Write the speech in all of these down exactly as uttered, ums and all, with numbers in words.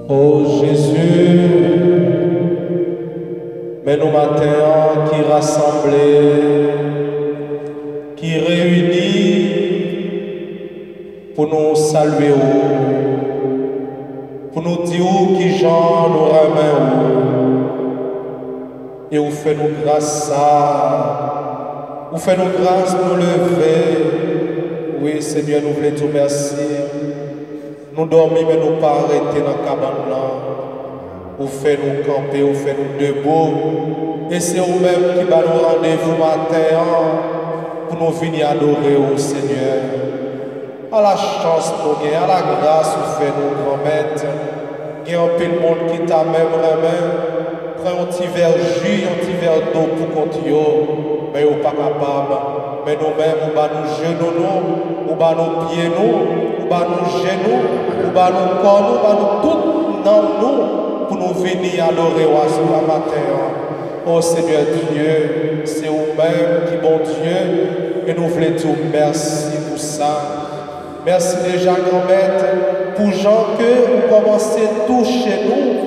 O Jezi, men nou maten an ki rasanble, ki reyini pou nou salye w, pou nou di w kijan nou renmen w. E ou fè nou gras sa, ou fè nou gras nou leve. Wi, Senyè, nou vle di w mèsi. Nou dòmi, men nou pa rete nan kabann lan. Ou fè nou kanpe, ou fè nou debou. E se ou menm ki ba nou randevou maten an pou nou vini adore w, Senyè. Ala chans nou gen, ala gras ou fè nou, Granmèt. Gen anpil moun ki ta menm renmen pran yon ti vè ji, yon ti vè dlo pou kont yo, men yo pa kapab. Men nou menm, ou ba nou jenou nou, ou ba nou pye nou, ou ba nou je nou, ou ba nou kò nou, ou ba nou tout nanm nou pou nou vini adore w aswè maten an. O Senyè Dye, se ou menm ki Bondye, e nou vle di w mèsi pou sa. Mèsi deja, Granmèt, pou jan ke ou kòmanse touche nou,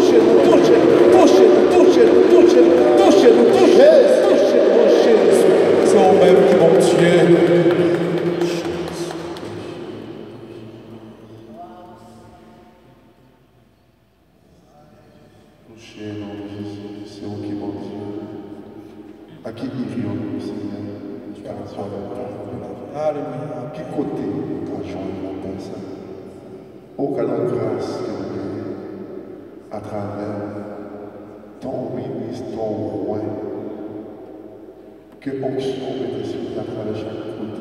touche nou, touche nou, touche nou, touche nou, touche nou, touche nou, touche nou, Jezi. Touche nou, Jezi. Se ou menm ki Bondye. Touche nou, Jezi, se ou ki Bondye. A ki nivo nou, Senyè, ki ka jwenn lapè? Alelouya. Ki kote nou ka jwenn lapè sa? O, gade gras ke nou genyen atravè tan w minis, tan w wen, ke onksyon w mete sou li atravè chak kote